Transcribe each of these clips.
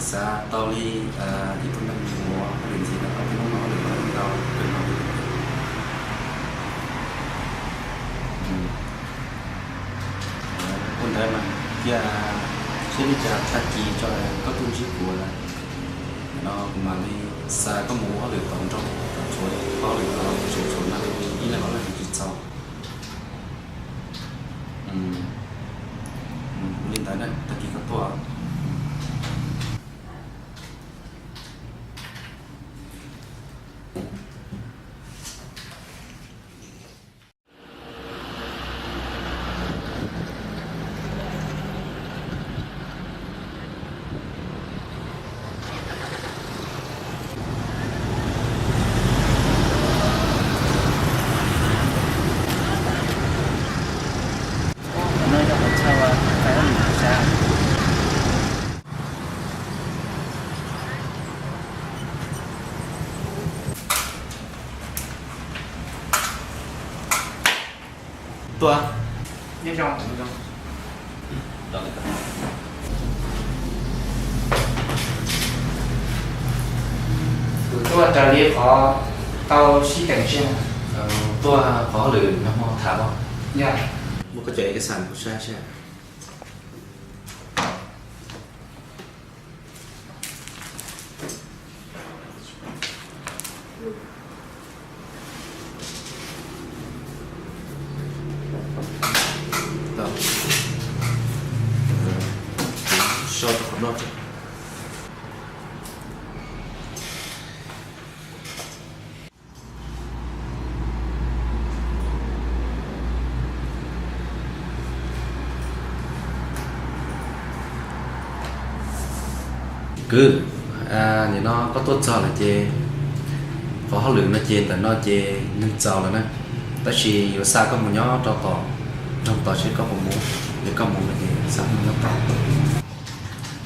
Xav tau li ib tug neeg mus ua hauj lwm ntxiv no, ob peb hnub no hauj lwm los ntau kawg nkaus li. Ua ntawd mas cia seb li cas tag kis tso koj tuaj ntsib kuv lawm no kuv mam li xa koj mus ua hauj lwm tom nroog, tshuav hauj lwm tod tseem tshuav mas li ib leeg ob leeg tsis txaus. Ua li ntawd na, tag kis koj tuaj. Tuaj. Nyob zoo. Kuv tuaj raws li qhov tau sib teem tseg. Tuaj qhov hauj lwm nag hmo tham los? Yog. Muab koj cov ib kas xas kuv saib saib. Kwv, nim no koj tuaj txog lawm ces qhov hauj lwm no ces ntawm no ces neeg txaus lawm na, tab sis yuav xa koj mus nyob rau tom nroog tod seb koj puas mus, yog koj mus no ces xa koj mus nyob tod.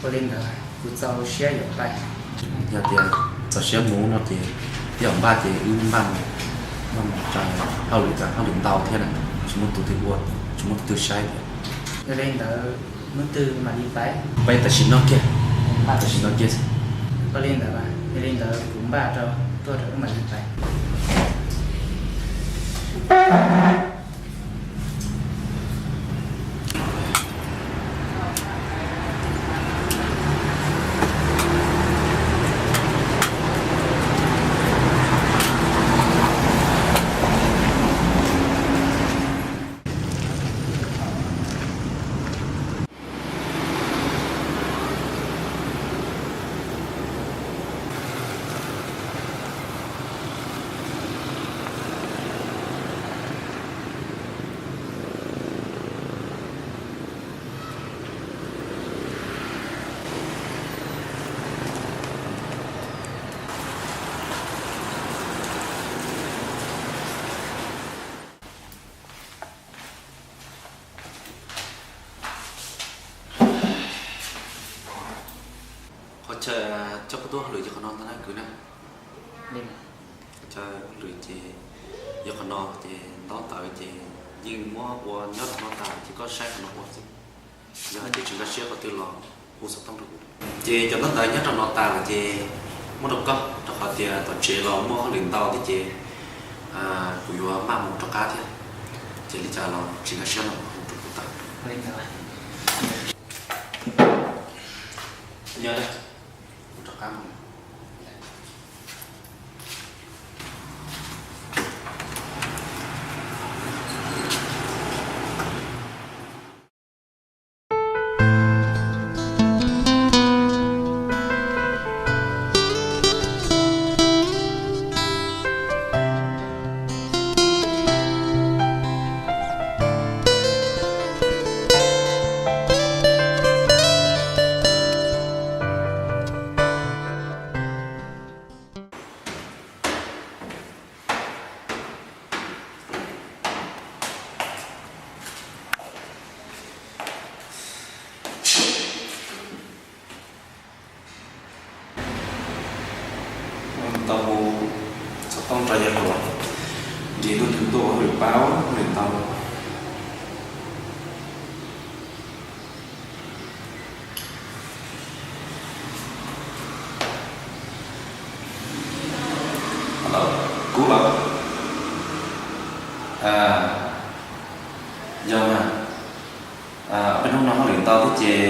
Ua li ntawd kuv txaus siab yuav pais. Yog tias txaus siab mus no ces tej zaum npaj ces wb npaj mus, npaj mus tso hauj lwm, hauj lwm ntau thiab na, tsis muaj tus twg ua, tsis muaj tus twg saib thiab. Yog li ntawd hnub twg mam li pais? Pais tam sim no kiag. Tam sim no kiag. Ua li ntawd, yog li ntawd kuv npaj rau tuaj rau wb mam li pais. Qhov chaw coj koj tuaj hauj lwm yog qhov no ntag na kwv na. Qhov chaw hauj lwm ces yog qhov no ces ntaub ntawv ces yeej muab ua nyob rau no tas ces koj saib qhov no ua xwb. Yog hais tias tsis nkag siab qhov twg los hu xov tooj rau kuv. Ces cov ntaub ntawv nyob rau no tas lawm ces muab rau koj, rau qhov tias tom tsev los muaj hauj lwm ntau thiab ces kuv yuav maj mus rov qab thiab. Ces li cas los tsis nkag siab los hu rau kuv tau. Nyob da, kuv rov qab mus. Tau hu xov tooj rau yawg Ruam, nrhiav tus neeg tuaj ua hauj lwm pab hauj lwm ntau. Kub los? Yog mas, peb hnub no hauj lwm ntau thiab ces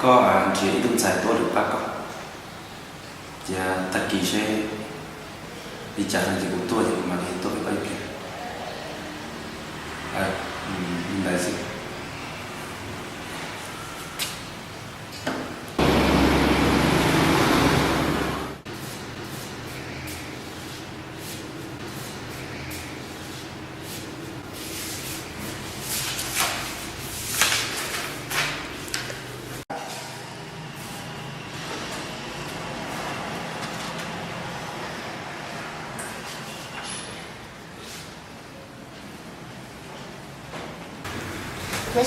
koj nrhiav ib tug ntxhais tuaj lwm pab koj. Ces tag kis seb li cas no ces kuv tuaj ces kuv mam li tuaj pem koj ib pliag. Li ntawd xwb. Koj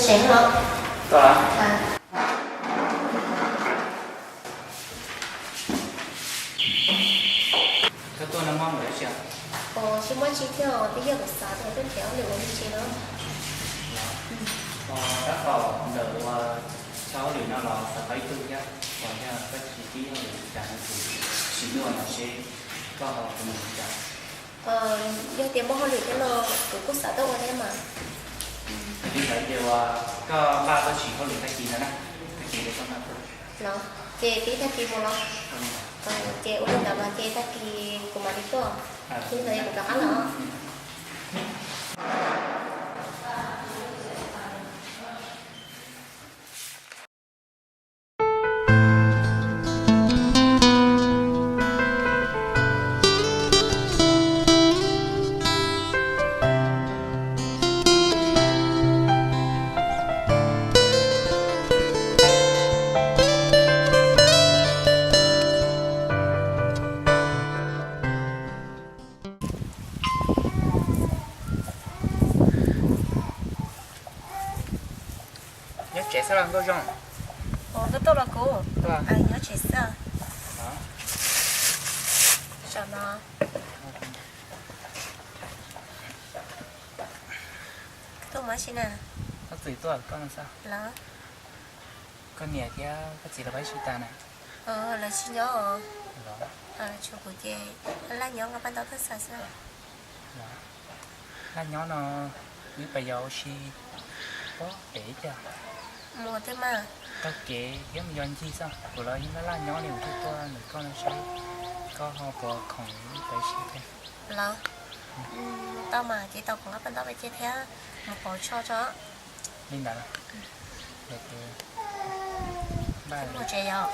tuaj no muaj dab tsi? Tsis muaj dab tsi thiab, twb yog kuv xav tias koj nrhiav hauj lwm ua me ntsis no. Tab tom ntawm ua txog hauj lwm no los xav tau ib tug thiab, yog koj tsis tib hauj lwm li cas no ces sim nyuaj no seb koj ho mus li cas. Yog tias muaj hauj lwm thiab no kuv kuj xav tuaj ua thiab mas. Li ntawd ces koj npaj tuaj tsim hauj lwm tag kis no na, tag kis koj npaj tuaj. Los ces pib tag kis mus los? Ces ua li ntawd mas ces tag kis kuv mam li tuaj. Li ntawd kuv rov qab los. Nyob tsev xwb los Nkauj Zoo? Ua, koj tuaj los kuv? Nyob tsev xwb. Saum no. Tuaj mus dab tsi na? Koj txiv tuaj koj no xwb los? Koj niam thiab koj txiv lawv pab sib tas na? Lawv tsis nyob os. Tshuav kuv ces laj nyob nqa paj ntaub tuaj xa xwb. Laj nyob no wb pais yos ua si pob pem ib pliag. Mus twg mas? Taug kev thiab mus yos ncig xwb, kuv los yeej laj laj nyob li, kuv thiaj tuaj nrog koj no seb koj ho puas khoom wb pais si thiab. Los, tau mas, ces tau kuv nqa paj ntaub pais cia thiab mus pauv tsho tso. Li ntawd. Mus tsev yom.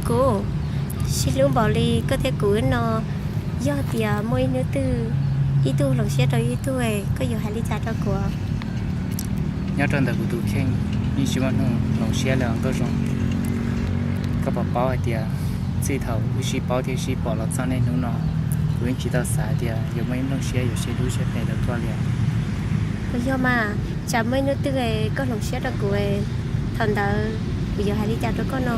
Kuv, sib hlub npaum li koj thiab kuv no, yog tias muaj ib hnub twg ib tug hloov siab rau ib tug, koj yuav hais li cas rau kuv? Nyob rau ntawm kuv tus kheej, yeej tsis muaj hnub hloov siab li os Nkauj Zoo. Koj puas paub hais tias txij thaum wb sib paub thiab sib pom los txog niaj hnub no, kuv yeej tsis tau xav tias yuav muaj ib nplooj siab yuav sib hlub siab phem rau koj li. Puas yog mas, tsam muaj ib hnub twg koj hloov siab rau kuv, thaum ntawd kuv yuav hais li cas rau koj no?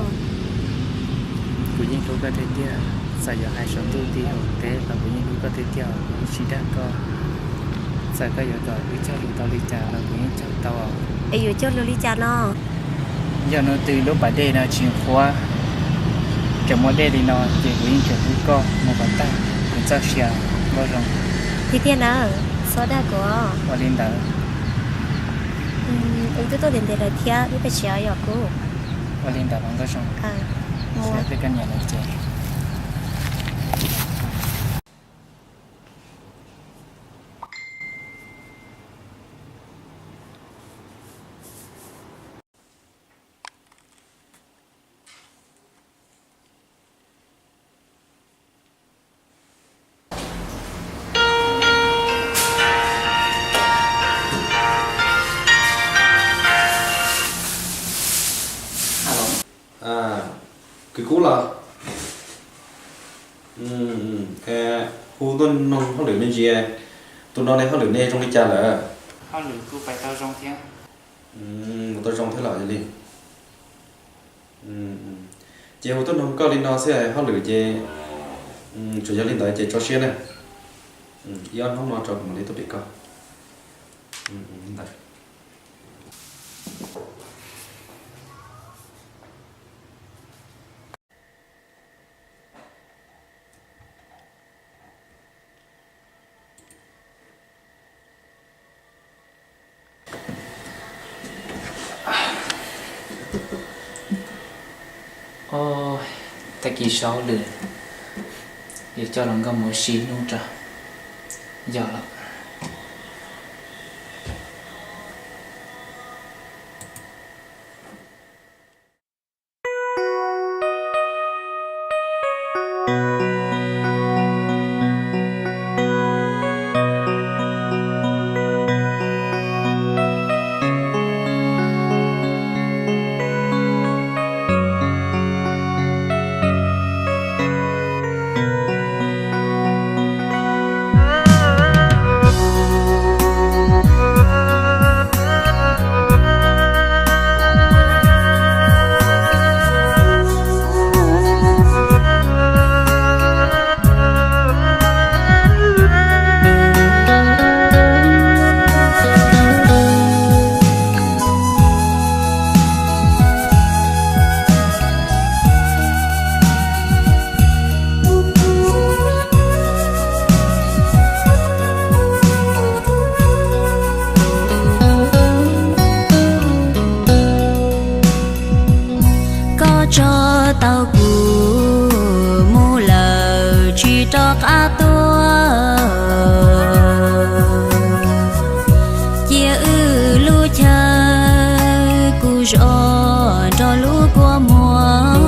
Kuv yeej hlub koj tiag tiag, txawm yuav hais saum ntuj tim hauv teb los kuv yeej hlub koj tiag tiag, kuv yeej tsis dag koj. Txawm koj yuav kom wb cog lus tau li cas los kuv yeej cog tau. Es yuav cog lus li cas no? Yog hnub twg lub pas dej no tsis qhuav, tseem muaj dej li no ces kuv yeej tseem hlub koj mus kom tag kuv txoj sia, Nkauj Zoo. Tiag tiag na, txhob dag kuv. Ua li ntawd. Wb twb tuaj ntev ntev lawm thiab, wb pais tsev yom kuv. Ua li ntawd los Nkauj Zoo. Mus. Koj niam lawv ces. Kwv Kub los? Hu tuaj noog hauj lwm me ntsis, tus no ne hauj lwm ne zoo li cas lawm? Mus tau zoo thiab lawm yog li. Ces hu tuaj noog koj li no xwb, hauj lwm ces tsuas yog li ntawd ces tso siab na. Ib ob hnub no rau kuv mam li tuaj pem koj. Ntawd. Tag kis saud lawm, yuav coj los nkauj mus ua si hnub tso. Yog lawm. Koj tso tau kuv mus lawm tsis rov qab tuaj. Cia wb lub chaw kuv zov nrog lub kua muag.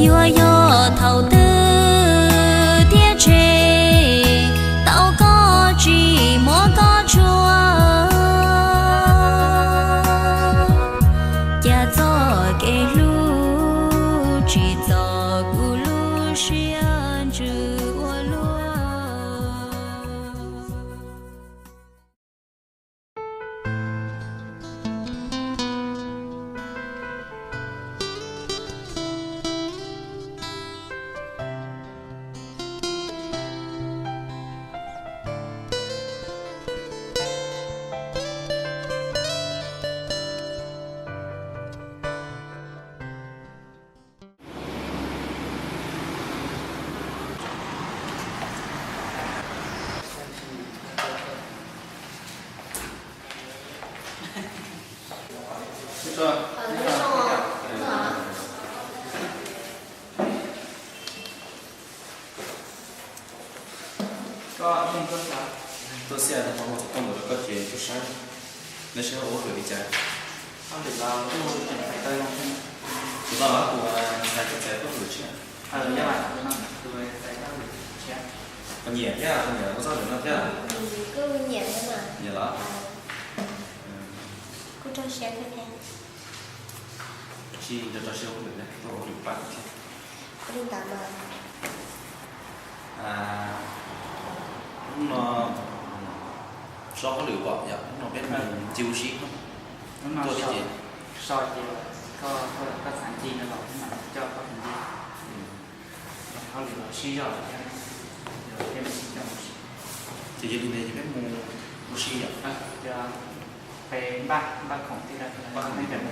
Yuav yog thaum twg thiaj tshem tau koj tsis muab koj tshua. Cas txoj kev hlub tsis txo kuv lub siab ntsws ua luaj. Tuaj xyuas no, mus txog toj ntawd rau koj ces tuaj saib, nej saib ua hauj lwm li cas. Ua hauj lwm los kuj tseem hais tau zoo thiab. Kuv tau los kuv ntxhais kuv txais tuaj hauj lwm tshiab. Yog tus ntxhais tuaj hauj lwm tshiab. Koj nyiam thiab, koj nyiam ua txoj hauj lwm no thiab. Kuj nyiam thiab mas. Nyiam los? Kuj rau siab thiab thiab. Tsis rau siab ua hauj lwm na, tuaj ua hauj lwm pab thiab. Ua li ntawd mas. Hnub no tso hauj lwm pom yom, hnub no peb mus ncig ua si. Hnub no tuaj so ces koj, koj txhais ncig no los peb mam coj koj mus ncig. Hauj lwm los sib zog lawm thiab, peb mus sib coj mus si. Ces yog li ntawd ces peb mus ua si yom. Peb npaj, npaj khoom thiab, npaj khoom thiab.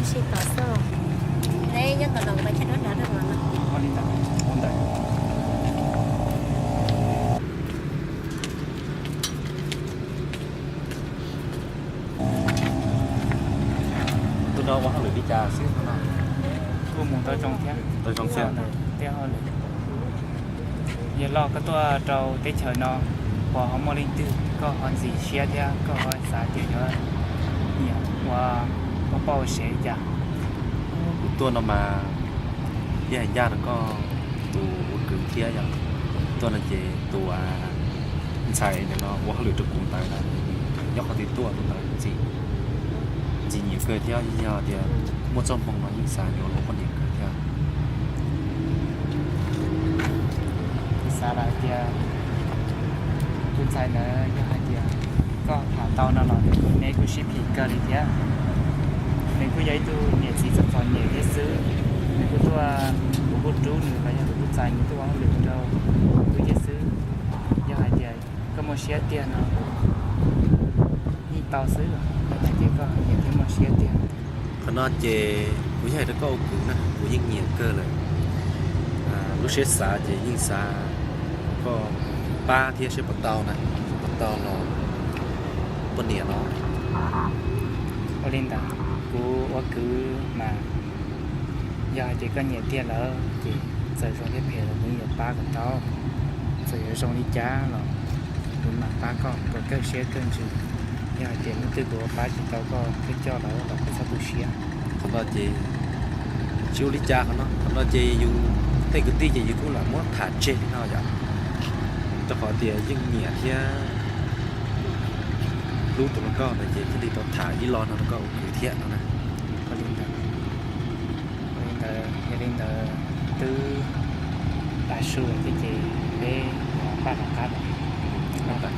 Sim tom xwb. Neb nyob tom no kuv pab tshaj duab nrad rau no. Ua li ntawd, ua ntawd. Ua hauj lwm li cas xwb no? Kuj mus tau zoo thiab, tau zoo thiab. Tej hauj lwm, yog los koj tuaj rau teb chaws no, puas ho muaj leej twg koj ho ntxim siab thiab koj ho xav tias yuav nyiam ua, ua poj ua sev li cas? Kuv tuaj no mas yeej hais ncaj rau koj tus ua kwv thiab yom. Tuaj no ces tus ntxhais ntawm no ua hauj lwm rau kuv ntawd na, nyob qhov twg tuaj tus ntawd ntxim, ntxim nyiam kawg thiab yog tias muaj txoj hmoo no yeej xav yuav ua poj niam kawg thiab. Kuv xav lawm tias tus ntxhais ntawd yog hais tias koj tham tau no los neb kuj sib phim kawg li thiab. Nws kuj yog ib tug niam txiv txom txom nyem thiab xwb, nws kuj tuaj, kuv kuj rub nws los yog kuv kuj txais nws tuaj ua hauj lwm rau kuv thiab xwb. Yog hais tias koj muaj siab tiag no, yeej tau xwb, yog hais tias koj nyiam thiab muaj siab tiag. Qhov no ces kuv yeej hais rau koj ua kwv na, kuv yeej nyiam kawg lawm. Lub siab xav ces yeej xav koj pab thiab seb puas tau na, puas tau los poj niam no. Ua li ntawd, kuv ua kwv mas yog hais tias koj nyiam tiag lawm ces txawm zoo thiab phem los kuv yeej yuav pab kom tau. Txawm yuav zoo li cas los kuv mam pab koj kom kawg siab kawg ntsws. Yog hais tias hnub twg kuv ua pab tsis tau koj thawj coj lawm los koj txhob tu siab. Qhov no ces tsis ua li cas, qhov no, qhov no ces yus tej kwv tij ces yus kuj lam muab tham tseg li no yom. Rau qhov tias yeej nyiam thiab hlub tus hluas nkauj ntawd ces thiaj li tau tham ib lo no rau koj ua kwv thiab no na. Ua li ntawd, ua li ntawd, yog li ntawd twb tas su lawm thiab ces peb yuav npaj rov qab lawm.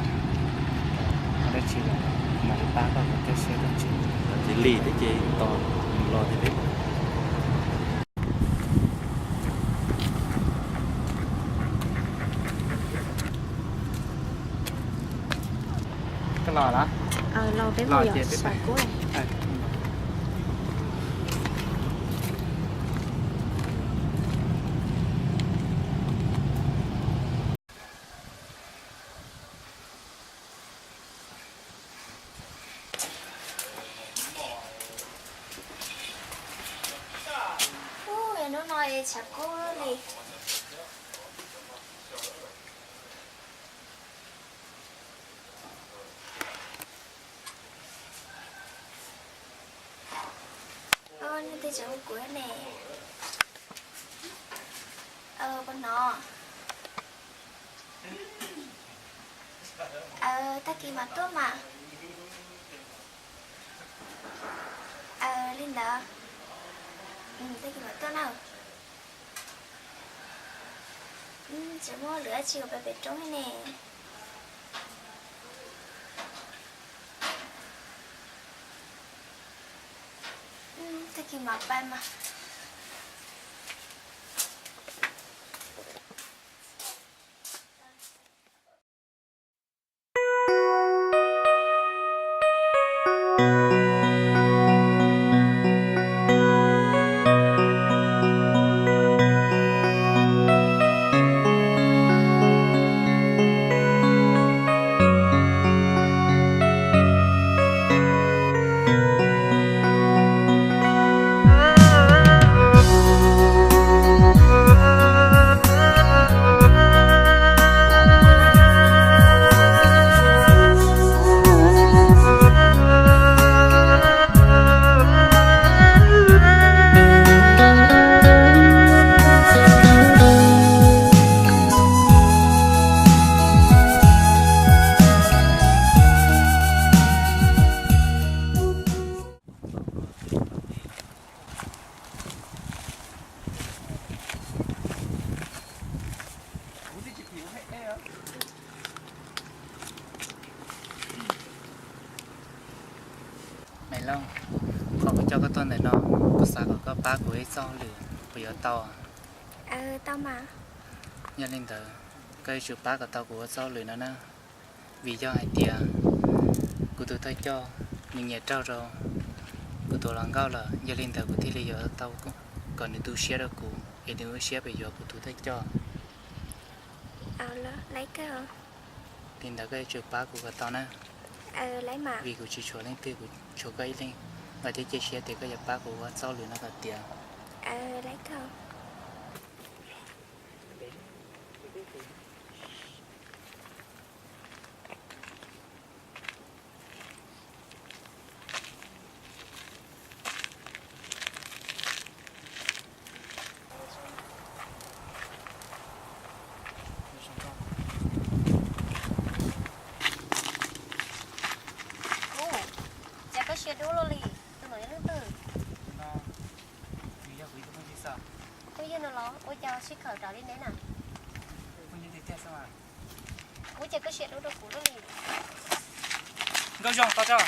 Ua dab tsi los mam li pab koj kom kawg siab kawg ntsws. Ces lig thiab ces tos los ces peb Koj los los? Los ces peb pais. Hnub no tshav kub li. Ntej tseem hu kuv ne. Puas hnov? Tag kis mam tuaj mas. Li ntawd, tag kis mam tuaj na. Tsis muaj lwm dab tsi uas peb pem roob ne. Tag kis mam pais mas. Maiv Lauj, qhov kuv coj koj tuaj ntawm no, kuv xav kom koj pab kuv ib txoj hauj lwm, puas yuav tau? Yog li ntawd, koj yuav tsum pab kom tau kuv ua txoj hauj lwm no na. Vim yog hais tias kuv tus thawj coj nws nyiam raug rau kuv tus hluas nkauj lawm, yog li ntawd kuv thiaj li yuav tau kom nws tu siab rau kuv es nws ua siab pem yuav kuv tus thawj coj. Li ntawd koj yuav tsum pab kuv kom tau na. Vim kuv tsis tshuav leej twg, kuv tshuav koj ib leeg. Vam thiab cia siab tias koj yuav pab kuv ua txoj lwm no kom tiav. Kuv, cas koj siab dub luaj li, tus no yog leej twg? Phooj ywg no los ua cas sib khawm raws li neb na? Kuv, cas koj siab dub rau kuv luaj li? Nkauj Zoo, tos tso.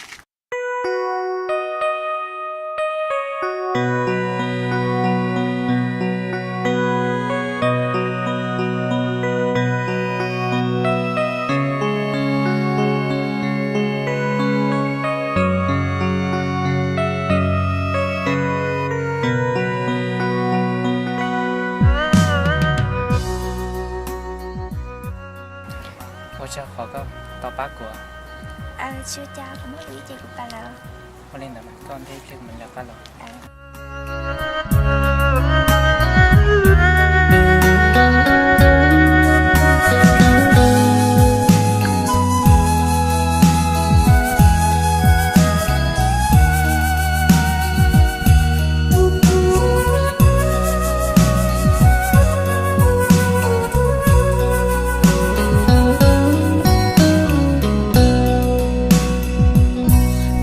Ua tsaug qhov koj tau pab kuv. Tsis ua cas, kuv muaj lus ib ce kuv pab lawm. Ua li ntawd mas koj ntej ib pliag kuv mam li rov qab los.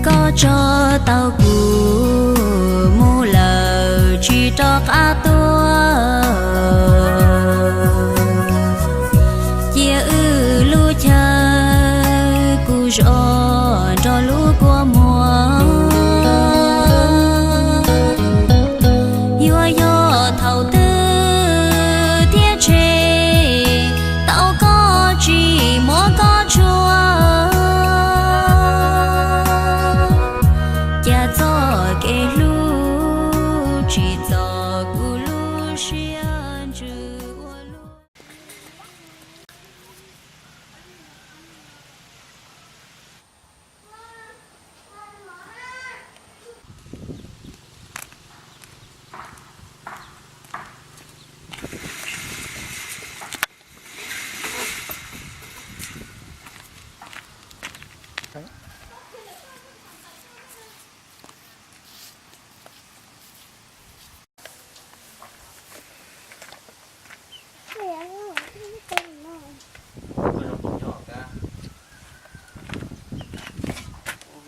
Koj tso tau kuv mus lawm tsis rov qab tuaj. Cia wb lub chaw kuv zov nrog lub kua muag. Yuav yog thaum twg thiaj tshem tau koj tsis muab koj tshua. Cas txoj kev hlub tsis txog kuv lub siab ntsws ua luaj.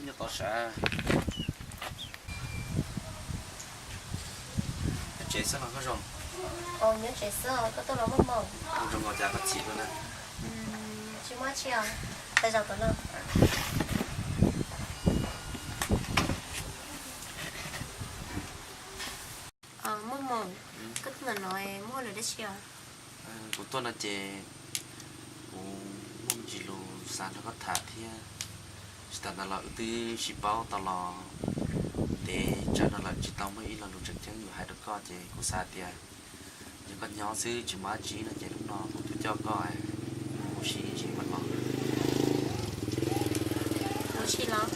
Nyob tod sav. Nyob tsev xwb los Nkauj Zoo? Nyob tsev xwb, koj tuaj los muaj hmoo? Zoo nkaus cas koj chim luaj na. Tsis muaj dab tsi os, tas zaum tom no. Muaj hmoo, koj tuaj ntawm no muaj hauj lwm dab tsi os? Kuv tuaj no ces kuv muaj me ntsis lus xav nrog koj tham thiab. Tsis tas ntawd los wb twb sib paub tau los ntev tsawv no lawm tsis tau muaj ib lo lus tseem ceeb yuav hais rau koj ces kuv xav tias yog koj nyob xwb tsis muaj dab tsi no ces hnub no kuv tuaj coj koj mus ua si ib ntsis mas los. Mus ua si los?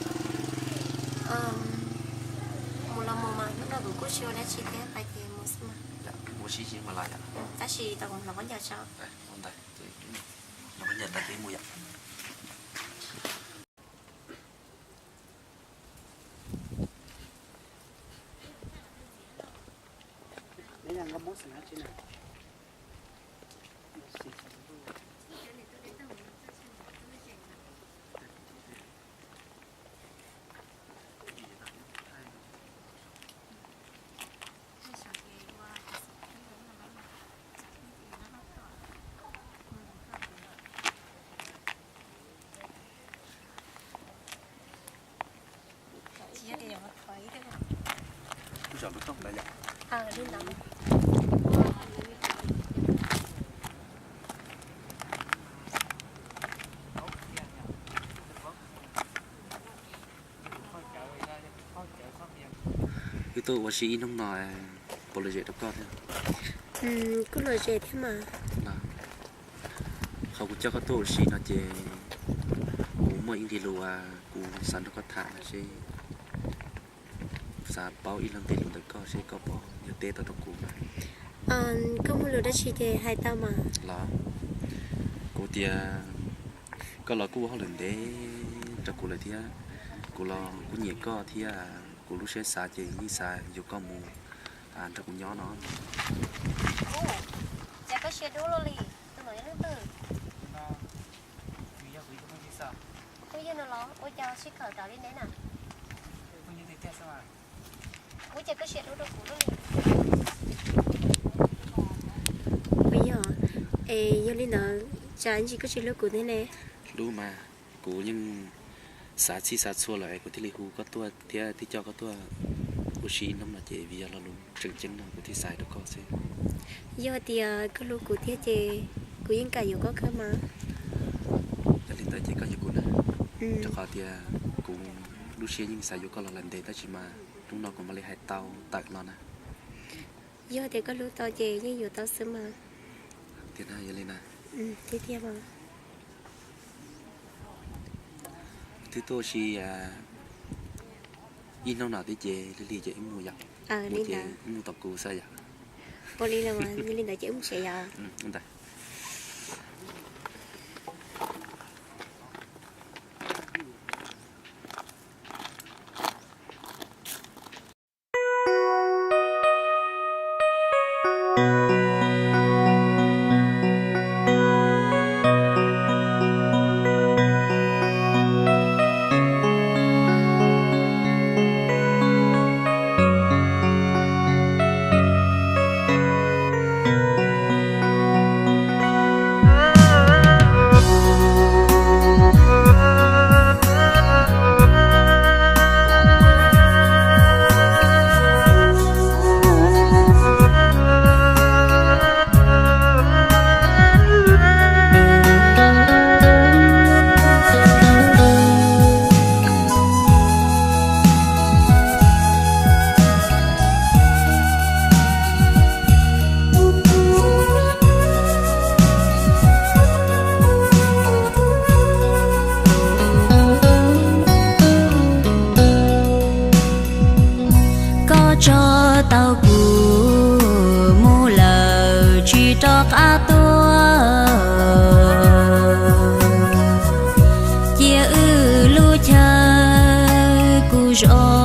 Mus los mus mas, hnub no kuv kuj tsis ua dab tsi thiab, ces mus xwb mas. Mus ua si ib ntsis mas los yom. Tab sis tos kuv hnov khaub ncaws tso. Hnov khaub ncaws tas peb mus yom. Wb tuaj ua si ib hnub no, puas lom zem rau koj thiab? Kuj lom zem thiab mas. Qhov kuv coj koj tuaj ua si no ces kuv muaj ib nqe lus uas kuv xav nrog koj tham no seb. xav paub ib lo nqe lus ntawm koj seb koj puas yog teb tau rau kuv mas. Koj muaj lus dab tsi ces hais tau mas. Los, kuv tias koj los kuj ua hauj lwm ntev rau kuv lawm thiab. Kuv los kuj nyiam koj thiab, kuv lub siab xav ces yeej xav yuav koj mus nrog kuv nyob no. Ces koj siab dub luaj li, tus no yog leej twg? Phooj ywg no los ua cas sib khawm tawv li neb na? Ua cas koj siab dub dua kuv luaj li? Puas yog? Es yog li ntawd tsam ntsis koj tsis hlub kuv thiab ne? Hlub mas, kuv yeej xav txhij xav txhua lawm es kuv thiaj li hu koj tuaj thiab thiaj coj koj tuaj ua si ib hnub no ces vim yog lo lus tseem ceeb no kuv thiaj xav rau koj xwb. Yog tias koj hlub kuv thiab ces kuv yeej kam yuav koj kawg mas. Yog li ntawd ces koj yuav kuv na, rau qhov tias kuv lub siab yeej xav yuav koj los lawm ntev tab sis mas hnub no kuv mam li hais tau tawm los na. Yog tias koj hlub tau ces yeej yuav tau xwb mas. Tiag na, yog li na. Tiag tiag mas. Twb tuaj ua si ib hnub no thiab ces lig lig ces wb mus yom. Mus ces wb mus tom kuv xwb yom. Ua li los yog li ntawd ces wb mus tsev yom. Koj tso tau kuv mus lawm tsis rov qab tuaj, cia wb lub chaw kuv zov